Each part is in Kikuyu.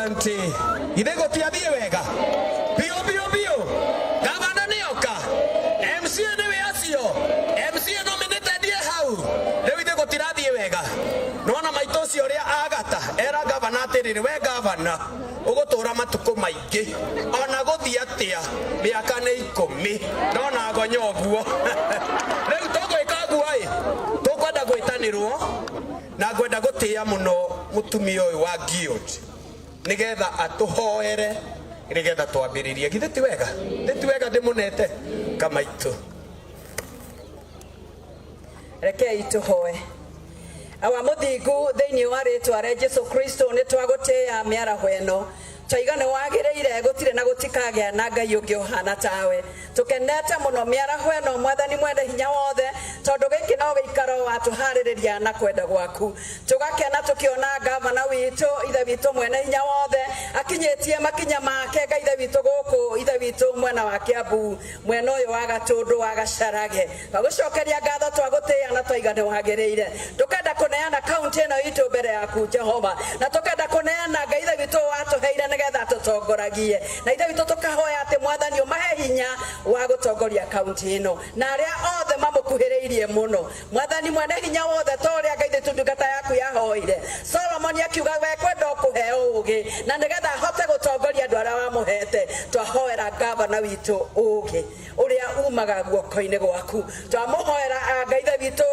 Asante. Ithe gũtiathiĩ wega biũ biũ biũ. Gavana nĩoka, MCA nĩwe acio, MCA nominated ye hau. Rĩu ithe gũtirathiĩ wega. Nona maitũ ũcio ũrĩa agata era gavana atĩrĩrĩ, we gavana ũgũtũra matukũ maingĩ ona gũthiĩ atĩa, mĩaka nĩ 10 ndona gonya ũguo. Rĩu tũgwĩka ũguo ĩ, tũkwenda gwĩtanĩrwo na ngwenda gũtĩĩa mũno mũtumia ũyũ wa Guild nĩgetha atũhoere nĩgetha twambĩrĩrie. Githĩ ti wega? Githĩ ti wega ndĩmũnete kamaitũ? Rekei tũhoe. Awa mũthingu, thĩinĩ wa rĩtwa rĩa Jesu Kristo nĩ twagũtĩĩa mĩaraho ĩno. Twaiga nĩ wagĩrĩire, gũtirĩ na gũtikagĩa na Ngai ũngĩ ũhana tawe. Tũkenete mũno mĩaraho ĩno, Mwathani mwene hinya wothe, tondũ gĩkĩ no gĩikaro watũharĩrĩria na kwenda gwaku. Tũgakena tũkĩona gavana witũ, ithe witũ mwene hinya wothe, akinyĩtie makinya make, Ngai ithe witũ gũkũ, ithe witũ mwena wa Kiambu, mwena ũyũ wa Gatũndũ wa Gacarage. Twagũcokeria ngatho, twagũtĩĩa na twaiga nĩ wagĩrĩire. Tũkenda kũneana kaunti ĩno itũ mbere yaku Jehova, na tũkenda kũneana Ngai ithe witũ watũheire nĩgetha tũtongoragie, na ithe witũ tũkahoya atĩ Mwathani ũmahe hinya wa gũtongoria kaunti ĩno na arĩa othe mamũkuhĩrĩirie mũno. Mwathani mwene hinya wothe, ta ũrĩa Ngai witũ ndungata yaku yahoire Solomoni akiuga we kwenda ũkũhe ũũgĩ na nĩgetha ahote gũtongoria andũ arĩa wamũhete, twahoera gavana witũ ũũgĩ ũrĩa umaga guoko-inĩ gwaku. Twamũhoera Ngai ithe witũ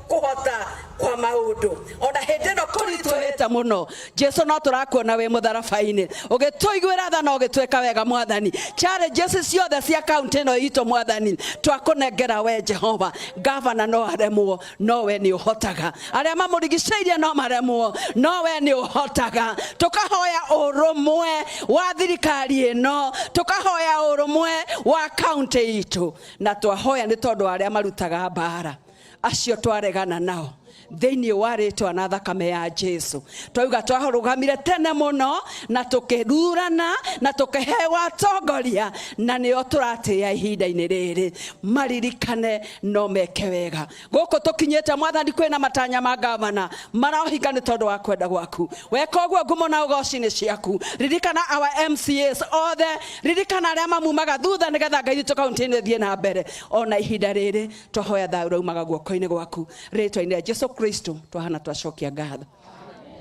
kũhota kwa maũndũ ona hĩndĩ ĩno kũritũhĩte mũno. Jesu, no tũrakuona wĩ mũtharaba-inĩ ũgĩtũiguĩra tha na ũgĩtwĩka wega. Mwathani, challenges ciothe cia kaunti ĩno itũ, Mwathani, twakũnengera we Jehova. Gavana no aremwo, no we nĩ ũhotaga. Arĩa mamũrigicĩirie no maremwo, no we nĩ ũhotaga. Tũkahoya ũrũmwe wa thirikari ĩno, tũkahoya ũrũmwe wa kaunti itũ, na twahoya nĩ tondũ wa arĩa marutaga mbara, acio twaregana nao thĩinĩ wa rĩtwa na thakame ya Jesu. Twauga twarũgamire tene mũno na tũkĩthurana na tũkĩheo atongoria, na nĩo tũratĩĩa ihinda-inĩ rĩrĩ. Maririkane no meke wega gũkũ tũkinyĩte. Mwathani, kwĩna matanya ma gavana marohinga nĩ tondũ wa kwenda gwaku. Weka ũguo, ngumo na ũgoci nĩ ciaku. Ririkana our MCAs othe, ririkana arĩa mamumaga thutha, nĩgetha Ngai witũ kaunti-inĩ ĩthiĩ na mbere ona ihinda rĩrĩ. Twahoya thayũ ũraumaga guoko-inĩ gwaku, rĩtwa-inĩ rĩa Jesu Kristo twahana twacokia ngatho,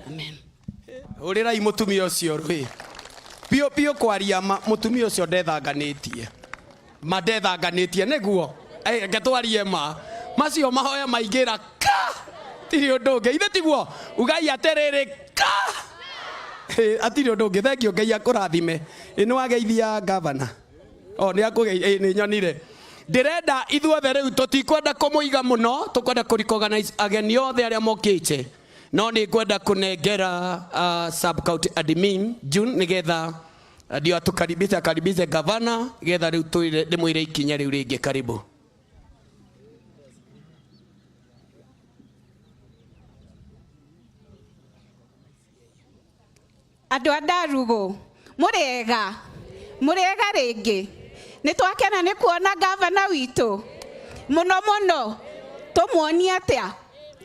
amen. Hũrĩrai mũtumia ũcio rwĩ biũ biũ. Kwaria ma, mũtumia ũcio ndethanganĩtie ma, ndethanganĩtie nĩguo. Reke twarie ma, macio mahoya maingĩra ka tirĩ ũndũ ũngĩ. Ithe tiguo ugai atĩrĩrĩ ka atirĩ ũndũ ũngĩ. Thengiũ, Ngai akũrathime. Ĩ nĩ wageithia gavana? O nĩ akũgeithia, nĩ nyonire. Ndĩrenda ithuothe rĩu tũtikwenda kũmũiga mũno, tũkwenda kũ recognize ageni othe arĩa mokĩte, no nĩ ngwenda kũnengera sub county admin June nĩgetha ndio atukaribishe, akaribishe gavana, getha rĩu twĩre ndĩmwĩre ikinya rĩu rĩngĩ. Karibu. Andũ a Ndarugo, mũrĩega? Mũrĩega rĩngĩ? Nĩ twakena nĩ kuona gavana witũ mũno mũno. Tũmuonie atĩa?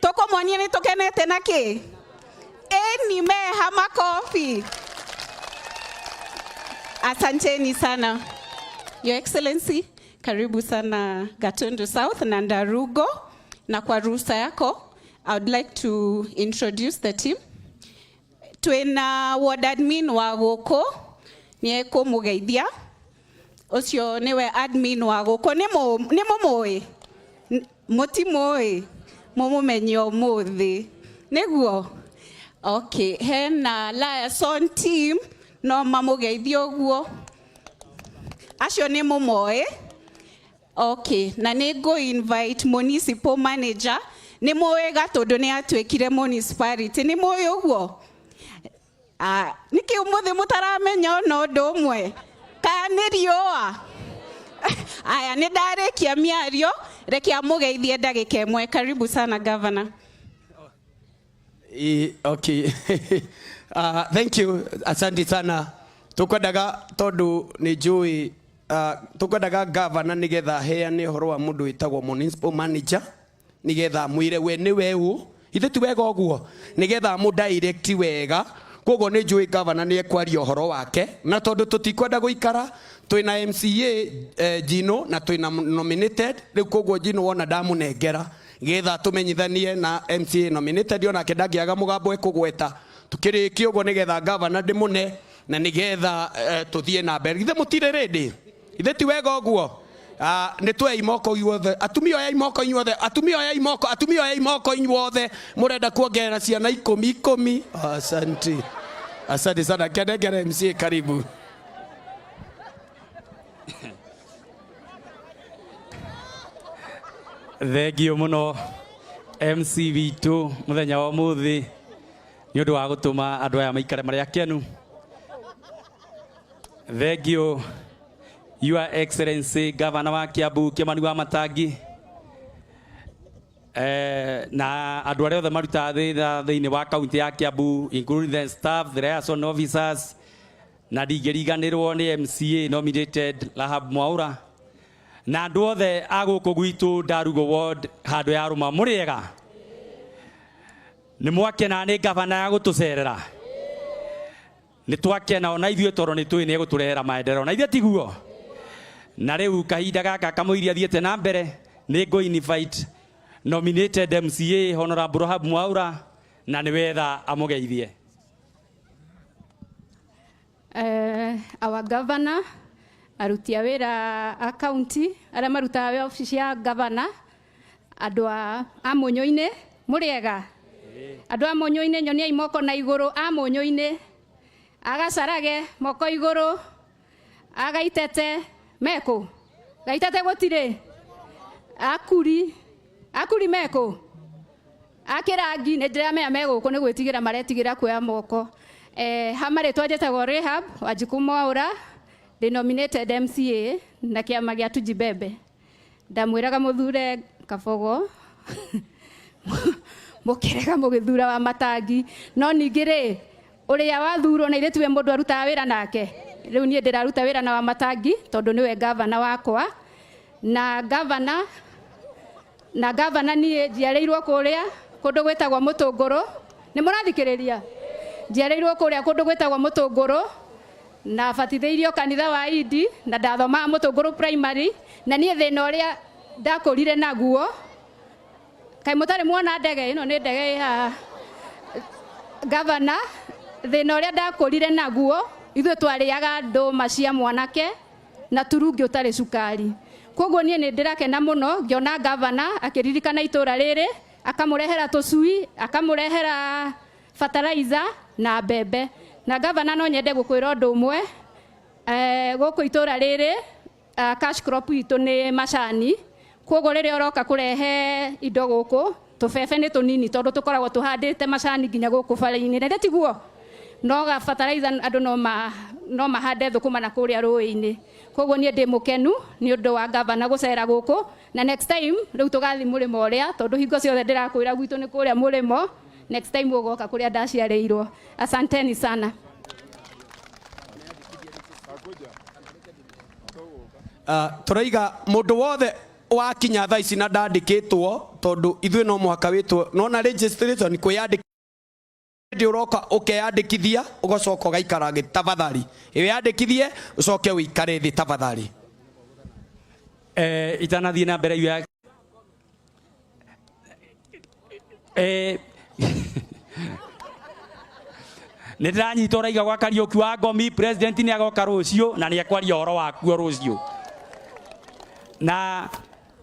Tũkũmuonia nĩ tũkenete na kĩ? Ĩni meha makobi. Asanteni sana. Your Excellency, karibu sana Gatundu South na Ndarugo, na kwa ruhusa yako I would like to introduce the team. Twina ward admin wa gũkũ, nĩ ekũmũgeithia. Ũcio nĩwe admin wa gũkũ. Nĩ mũmũĩ? Mũtimũĩ? Mũmũmenye ũmũthĩ nĩguo. Okay, hena liaison team, no mamũgeithie ũguo. Acio nĩ mũmoĩ. Okay, na nĩ ngũ invite municipal manager. Nĩ mũĩ Gatũndũ nĩ atuĩkire municipality, nĩ mũĩ ũguo? Ah, nĩkĩ ũmũthĩ mũtaramenya ona ũndũ ũmwe? Kana nĩ riũa? Aya, nĩ ndarĩkia mĩario, reke amũgeithie ndagĩka ĩmwe. Karibu sana, governor. Okay. Thank you. Asante sana. Tukwendaga tondu nĩ njũĩ tukwendaga gavana nĩgetha aheane ũhoro wa mũndũ wĩtagwo municipal manager, nĩgetha amwĩre we nĩ we ũ. Ithe ti wega ũguo? Nĩgetha amũ direct wega. Koguo nĩ njũĩ gavana nĩ ekwaria ũhoro wake, na tondũ tũtikwenda gũikara twĩna MCA Jino na twĩna nominated rĩu, koguo Jino wona ndamũnengera getha tũmenyithanie na MCA nominated, onake ndangĩaga mũgambo ekũgweta tukĩrĩkia ũguo nĩgetha gavana ndĩmũne na nĩgetha tũthiĩ na mbere. Githĩ mũtirĩ ready? Ithe ti wega ũguo? Nĩ twei moko inyuothe, atumia oyai moko inyuothe, atumia oyai moko, atumia oyai moko inyuothe mũrenda kuongerera ciana ikũmi ikũmi. Asante, asante sana. Kenengere MCA, karibu. Thengio muno MC witũ muthenya wa mũthĩ nĩ ũndũ wa gũtũma andũ aya maikare marĩ akenu. Thengio Your Excellency Governor wa Kiambu Kimani wa Matangi, na andũ arĩa othe marutaga wĩra thĩinĩ wa kaunti ya Kiambu, including the staff, the liaison officers, na ndingĩriganĩrwo nĩ MCA nominated Rahab Mwaura na andũ othe a gũkũ gwitũ Ndarugo Ward handũ ya rũma. Mũrĩega? Nĩ mwakena nĩ gavana ya gũtũcerera? Nĩ twakena ona ithuĩ tondũ nĩ tũĩ nĩ egũtũrehera maendeleo, na ithuĩ tiguo? Na rĩu kahinda gaka kamũiria thiĩte na mbere nĩ ngũ invite nominated MCA Honorable Rahab Mwaura na nĩ wetha amũgeithie. Our governor, aruti a wĩra a county arĩa marutaga wĩra obici ya governor, andũ a Mũnyũ-inĩ, mũrĩega? Andũ a Mũnyũ-inĩ, nyoniai moko na igũrũ. A Mũnyũ-inĩ, agacarage moko igũrũ, agaitete mekũ gaitete gũtirĩ, akuri akuri mekũ akĩrangi nĩ ndĩramenya me gũkũ nĩ gwĩtigĩra maretigĩra kuoya moko. Ha marĩtwa njĩtagwo Rahab Wanjikũ Mwaura, ndĩ nominated MCA na kĩama gĩa Tujibebe. Ndamwĩraga mũthure Kabogo, mũkĩrega mũgĩthura wa Matangi, no ningĩ rĩ ũrĩa wathurwo na ithuĩ tiwe mũndũ arutaga wĩra nake. Rĩu niĩ ndĩraruta wĩra na wa Matangi tondũ nĩwe gavana wakwa, na gavana niĩ njiarĩirwo kũrĩa kũndũ gwĩtagwo Mũtũngũrũ. Nĩ mũrathikĩrĩria? Njiarĩirwo kũrĩa kũndũ gwĩtagwo Mũtũngũrũ na batithĩirio kanitha wa Indi na ndathomaga Mũtũngũrũ primary, na niĩ thĩna ũrĩa ndakũrire naguo, kaĩ mũtarĩ muona ndege ĩno? Nĩ ndege ĩ haha gavana. Thĩna ũrĩa ndakũrire naguo, ithuĩ twarĩaga ndũma cia mwanake na turungi ũtarĩ cukari. Koguo niĩ nĩ ndĩrakena mũno ngĩona gavana akĩririkana itũra rĩrĩ, akamũrehera tũcui, akamũrehera fertilizer na mbembe. Na gavana, no nyende gũkwĩra ũndũ ũmwe, gũkũ itũra rĩrĩ cash crop itũ nĩ macani. Koguo rĩrĩa ũroka kũrehe indo gũkũ, tũbebe nĩ tũnini tondũ tũkoragwo tũhandĩte macani nginya gũkũ bara-inĩ, na tiguo no ga fertilizer andũ no mahande thũkũma na kũrĩa rũĩ-inĩ. Koguo niĩ ndĩ mũkenu nĩ ũndũ wa gavana gũcera gũkũ, na next time rĩu tũgathiĩ mũrĩmo ũrĩa, tondũ hingo ciothe ndĩrakwĩra gwitũ nĩ kũrĩa mũrĩmo. Next time ũgoka kũrĩa ndaciarĩirwo. Asanteni sana. Tũraiga mũndũ wothe wakinya thaa ici na ndandĩkĩtwo, tondũ ithuĩ no mũhaka wĩtwo nona registration kwĩyandĩkithia, ũroka ũkeyandĩkithia ũgacoka ũgaikara thĩ. Tafadhali wĩyandĩkithie ũcoke ũikare thĩ tafadhali. Itanathiĩ na mbere ya nĩ ndĩranyita ũraiga gwa Kariũki wa Ngomi, president nĩ agoka rũciũ na nĩ ekwaria ũhoro wakuo rũciũ. Na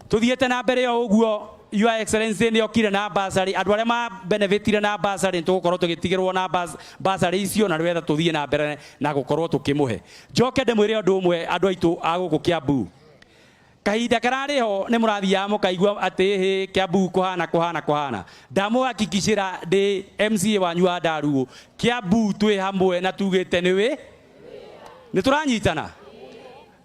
tuthiĩte na mbere o ũguo, Your Excellency nĩ okire na bursary. Andũ arĩa ma benefitire na bursary nĩ tũgũkorwo tũgĩtigĩrwo na bursary icio, na nĩgetha tũthiĩ na mbere na gũkorwo tũkĩmũhe. Njoke ndĩmwĩre ũndũ ũmwe, andũ aitũ a gũkũ Kiambu, kahinda kararĩ ho nĩ mũrathiaga mũkaigua atĩ hĩ Kiambu kũhana kũhana kũhana. Ndamũhakikicĩra ndĩ MCA wanyu wa Ndarugu, Kiambu twĩ hamwe na tugĩte nĩ wĩ nĩ tũranyitana.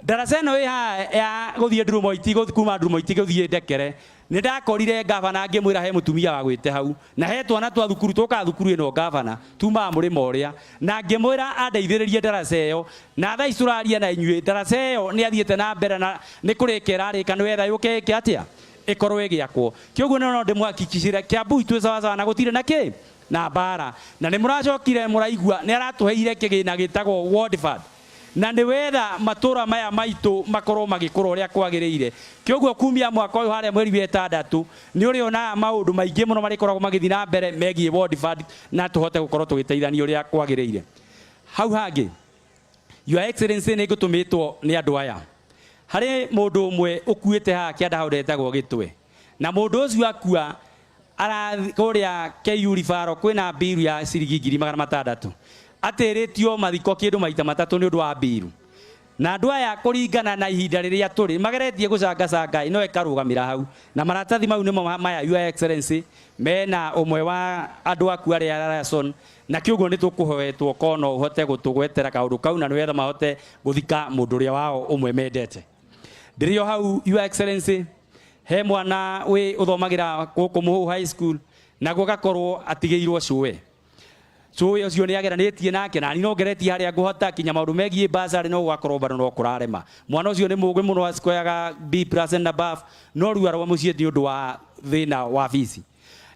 Ndaraca ĩno ĩ haha ya gũthiĩ Ndurumoiti, kuma Ndurumoiti gũthiĩ Ndekere, nĩ ndakorire gavana ngĩmwĩra he mũtumia wagwĩte hau na he twana twa thukuru tũkaga thukuru ĩno gavana tumaga mũrĩmo ũrĩa, na ngĩmwĩra andeithĩrĩrie ndaraca ĩyo. Na thaa ici tũraria na inyuĩ, ndaraca ĩyo nĩ athiĩte na mbere na nĩ kũrĩka ĩrarĩka, nĩ wetha yũke ĩke atĩa, ĩkorwo ĩgĩakwo. Kĩoguo no ndĩmũhakikicĩre Kiambu itũ sawasawa na gũtirĩ na kĩ. Na mbara na nĩ mũracokire mũraigua nĩ aratũheire kĩgĩna gĩtagwo World Fund na nĩ wetha matũra maya maitũ makorwo magĩkũra ũrĩa kwagĩrĩire. Kĩoguo kumia mwaka ũyũ harĩa mweri wa ĩtandatũ nĩ ũrĩonaga maũndũ maingĩ mũno marĩkoragwo magĩthiĩ na mbere megiĩ World Fund na tũhote gũkorwo tũgĩteithania ũrĩa kwagĩrĩire. Hau hangĩ, Your Excellency, nĩ ngũtũmĩtwo nĩ andũ aya. Harĩ mũndũ ũmwe ũkuĩte haha kĩanda hau ndetagwo Gĩtwe, na mũndũ ũcio akua kũrĩa KU Ribaro kwĩna mbiru ya ciringi 600,000 atĩrĩtio mathiko kĩndũ maita matatũ nĩ ũndũ wa mbiru. Na andũ aya kũringana na ihinda rĩrĩa tũrĩ mageretie gũcangacanga no ĩkarũgamĩra hau, na maratathi mau nĩmo maya, Your Excellency, mena ũmwe wa andũ aku arĩa Rason, na kĩũguo nĩ tũkũhoetwo ko no ũhote gũtũgwetera kaũndũ kau na nĩgetha mahote gũthika mũndũ ũrĩa wao ũmwe mendete. Ndĩrĩ o hau, Your Excellency, he mwana wĩ ũthomagĩra gũkũ Mũhũhũ High School, naguo gakorwo atigĩirwo cũwe. Cũwe ũcio nĩ ageranĩtie nake na niĩ no ngeretie harĩa ngũhota kinya maũndũ megiĩ bursary no gũgakorwo bado no kũrarema. Mwana ũcio nĩ mũgĩ mũno, acikoyaga B plus and above, no rĩu arwa mũciĩ nĩ ũndũ wa thĩna wa bici,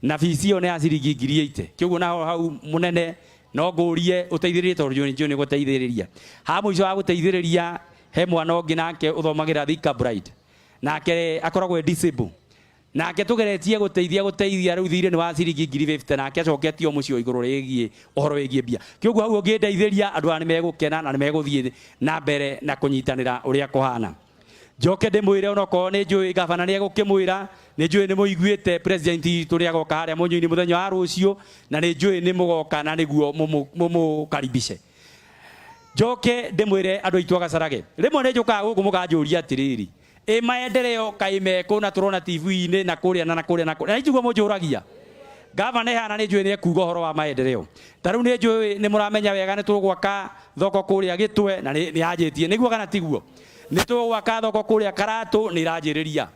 na bici ĩyo nĩ ya ciringi 80,000. Kĩoguo naho hau mũnene no ngũrie ũteithĩrĩrie tondũ nĩ njũĩ nĩ gũteithĩrĩria. Ha mũico wa gũteithĩrĩria, he mwana ũngĩ nake ũthomagĩra Thika Bright, nake akoragwo e disable, nake tugeretie guteithia guteithia riu thire ni wa ciringi 50,000, nake acoketio muciĩ igũrũ rĩgiĩ ũhoro wĩgiĩ mbia. Kĩoguo hau ũngĩndeithĩria andũ aya nĩ megũkena na nĩ megũthiĩ na mbere na kũnyitanĩra ũrĩa kũhana. Njoke ndĩmwĩre onokorwo nĩ njũĩ gavana nĩ egũkĩmwĩra, nĩ njũĩ nĩ mũiguĩte president witũ nĩ agoka harĩa mũnyuinĩ mũthenya wa rũciũ, na nĩ njũĩ nĩ mũgoka na nĩguo mũmũkaribice. Njoke ndĩmwĩre andũ aitũ a Gacarage, rĩmwe nĩ njũkaga gũkũ mũkanjũria atĩrĩrĩ, ĩ maendeleo kaĩ mekũ na tũrona TV-inĩ na kũrĩa na kũrĩa na kũrĩa, na itiguo mũnjũragia. Gavana ĩhana nĩ njũĩ nĩ ekuga ũhoro wa maendeleo. Ta rĩu nĩ njũĩ nĩ mũramenya wega nĩ tũgwaka thoko kũrĩa Gĩtwe na nĩ yanjĩtie, nĩguo kana tiguo? Nĩ tũgwaka thoko kũrĩa Karatũ, nĩ ĩranjĩrĩria.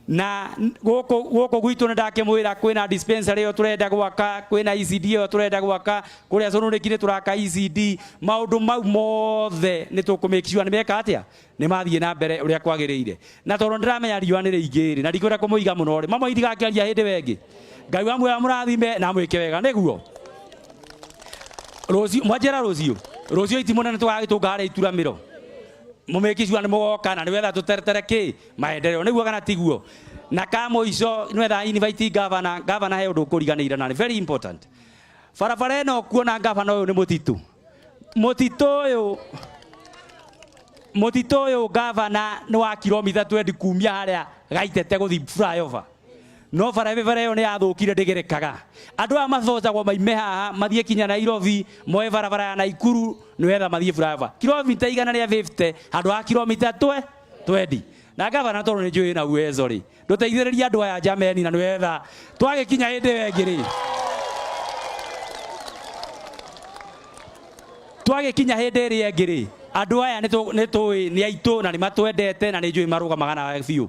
Na gũkũ gwitũ nĩ ndakĩmwĩra kwĩna dispensary ĩyo tũrenda gwaka, kwĩna ECD ĩyo tũrenda gwaka, kũrĩa Cũnũrĩki nĩ tũraka ECD. Maũndũ mau mothe nĩ tũkũ make sure nĩ meka atĩa, nĩ mathiĩ na mbere ũrĩa kwagĩrĩire. Na tondũ ndĩramenya riũa nĩ rĩingĩ rĩ, na ndikwenda kũmũiga mũno rĩ, mamwe itigakĩaria hĩndĩ ĩyo ĩngĩ. Ngai wa muoyo amũrathime na amwĩke wega, nĩguo rũciũ mwanjĩra rũciũ rũciũ iti mũnene tũgagĩtũnga harĩa ituramĩro, mũmĩki sure nĩ mũgoka na nĩwetha tũteretere kĩ maendeleo, nĩguo kana tiguo? Na ka mũico nĩwetha invite governor. Governor, he ũndũ ũkũriganĩire na nĩ very important. Barabara ĩno kuona governor ũyũ nĩ mũtitũ, mũtitũ ũyũ governor nĩ wa kilomita 20 kumia harĩa Gaitete gũthiĩ flyover, no barabara ĩyo nĩ yathũkire, ndĩgerekaga. Andũ aya mabocagwo maime haha mathiĩ kinya Nairobi, moe barabara ya Naikuru nĩgetha mathiĩ flyover, kilomita 150 handũ ha kilomita 20. Na gavana, tondũ nĩ njũĩ na uwezo rĩ, ndũteithĩrĩrie andũ aya jameni, na nĩwetha twagĩkinya hĩndĩ ĩyo ĩngĩ rĩ, twagĩkinya hĩndĩ ĩrĩa ĩngĩ rĩ, andũ aya nĩ tũĩ nĩ aitũ na nĩ matwendete na nĩ njũĩ marũgamaga nawe biũ.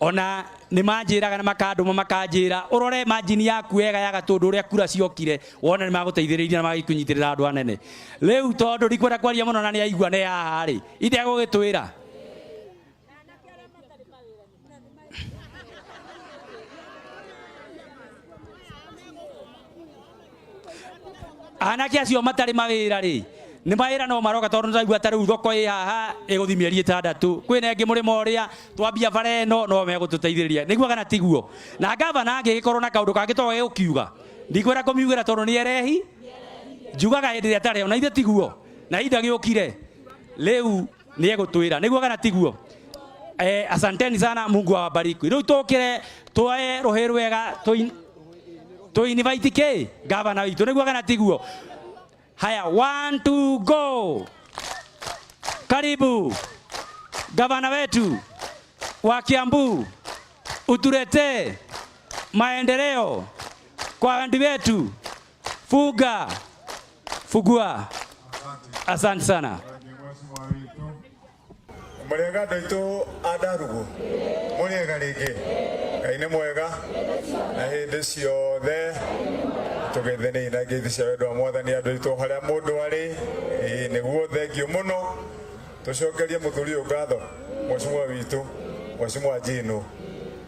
Ona nĩ manjĩraga na makandũma makanjĩra ũrore manjini yaku wega ya Gatũndũ ũrĩa kura ciokire, wona nĩ magũteithĩrĩria na magĩkũnyitĩrĩra andũ anene. Rĩu tondũ ndikwenda kwaria mũno na nĩ aigua nĩ haha rĩ, itegũgĩtwĩra. Anake acio matarĩ mawĩra rĩ, nĩ mawĩra no maroka, tondũ nĩtwaigua ta rĩu thoko ĩ haha ĩgũthiĩ mĩeri 6, kwĩna ĩngĩ mũrĩmo ũrĩa twambia bara ĩno no megũtũteithĩrĩria, nĩguo kana tiguo? Na gavana angĩgĩkorwo na kaũndũ kangĩ to gũkiuga, ndikwenda kũmiugĩra tondũ nĩ erehi njugaga hĩndĩ ĩrĩa atarĩ ona ithe tiguo na ihinda gĩũkire rĩu nĩ egũtwĩra, nĩguo kana tiguo? Asanteni sana, Mungu awabariki. Rĩu tũkĩre tuoe rũhĩ rwega tũ invite kĩ gavana witũ, nĩguo kana tiguo? Haya, one two go. Karibu gavana wetu wa Kiambu, utuletee maendeleo kwa wandu wetu. Fuga fugua, asante sana. Mũrĩega andũ aitũ a Ndarugu, mũrĩega rĩngĩ. Ngai nĩ mwega na hĩndĩ ciothe. Tũgeithanei na ngeithi cia wendo wa Mwathani andũ aitũ harĩa mũndũ arĩ. Ĩĩ, nĩguo, thengiũ mũno. Tũcokerie mũthuri ũyũ ngatho, mheshimiwa witũ, mheshimiwa Jino.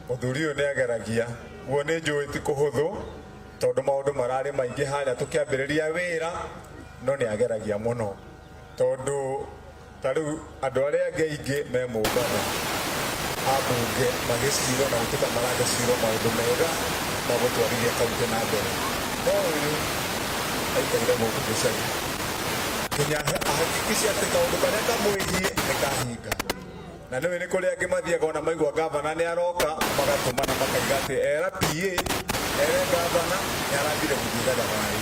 Mũthuri ũyũ nĩ ageragia guo, nĩ njũĩ ti kũhũthũ. Tondũ maũndũ mararĩ maingĩ harĩa tũkĩambĩrĩria wĩra, no nĩ ageragia mũno. Tondũ ta rĩu andũ arĩa angĩ aingĩ me mũngano ambunge magĩcirwo na gũtuĩka maragĩcirwo maũndũ mega ma gũtwarithia kaunti na mbere. No ũyũ aikaire gũkũ gĩcagi nginya ahakikishe atĩ kaũndũ karĩa kamwĩgiĩ nĩ kahinga. Na nĩũĩ nĩ kũrĩ angĩ mathiaga ona maigua gavana nĩ aroka magatũmana makaiga atĩ era PA ere gavana nĩ arathire gũthiĩ gathabarĩ.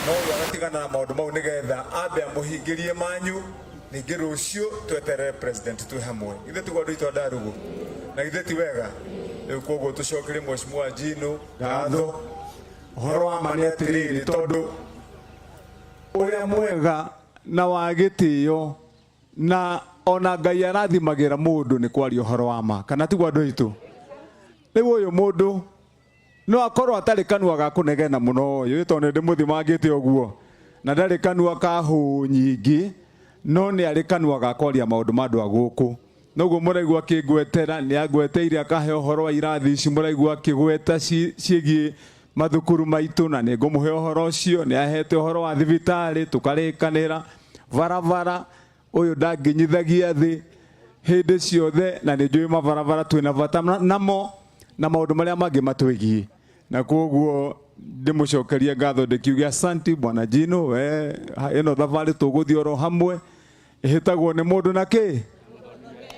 No ũyũ agatigana na maũndũ mau nĩgetha ambe amũhingĩrie manyu, ningĩ rũciũ tweterere president twĩ hamwe. Githĩ tiguo andũ aitũ a Ndarugu? Na githĩ ti wega? Rĩu koguo tũcokerie Mheshimiwa Njino ngatho. Ũhoro wa ma nĩ atĩrĩrĩ, tondũ ũrĩa mwega na wa gĩtĩo na ona Ngai arathimagĩra mũndũ nĩ kwaria ũhoro wa ma, kana tiguo andũ aitũ? Rĩu ũyũ mũndũ no akorwo atarĩ kanua ga kũnegena mũno ũyũ, tondũ nĩ ndĩmũthimangĩte ũguo, na ndarĩ kanua ka hũ nyingĩ, no nĩ arĩ kanua ga kwaria maũndũ ma andũ a gũkũ. Noguo mũraigua akĩngwetera, nĩ angweteire akahe ũhoro wa irathi ici mũraigua akĩgweta ciĩgiĩ mathukuru maitũ, na nĩ ngũmũhe ũhoro ũcio. Nĩ ahete ũhoro wa thibitarĩ tũkarĩkanĩra, barabara ũyũ ndangĩnyithagia thĩ hĩndĩ ciothe, na nĩ njũĩ mabarabara twĩna bata namo na maũndũ marĩa mangĩ matwĩgiĩ. Na koguo ndĩmũcokerie ngatho ndĩkiuge asanti bwana Njino, we ĩno thabarĩ tũgũthiĩ oro hamwe, ĩhĩtagwo nĩ mũndũ na kĩ.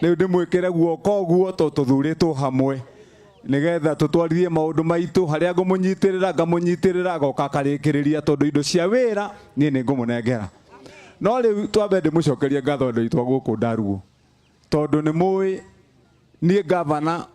Rĩu ndĩmwĩkĩre guoko ũguo tondũ tũthurĩtwo hamwe nĩgetha tũtwarithie maũndũ maitũ. Harĩa ngũmũnyitĩrĩra ngamũnyitĩrĩra, agoka akarĩkĩrĩria, tondũ indo cia wĩra niĩ nĩ ngũmũnengera. No rĩu twambe ndĩmũcokerie ngatho andũ aitũ a gũkũ Ndarugu, tondũ nĩ mũĩ niĩ gavana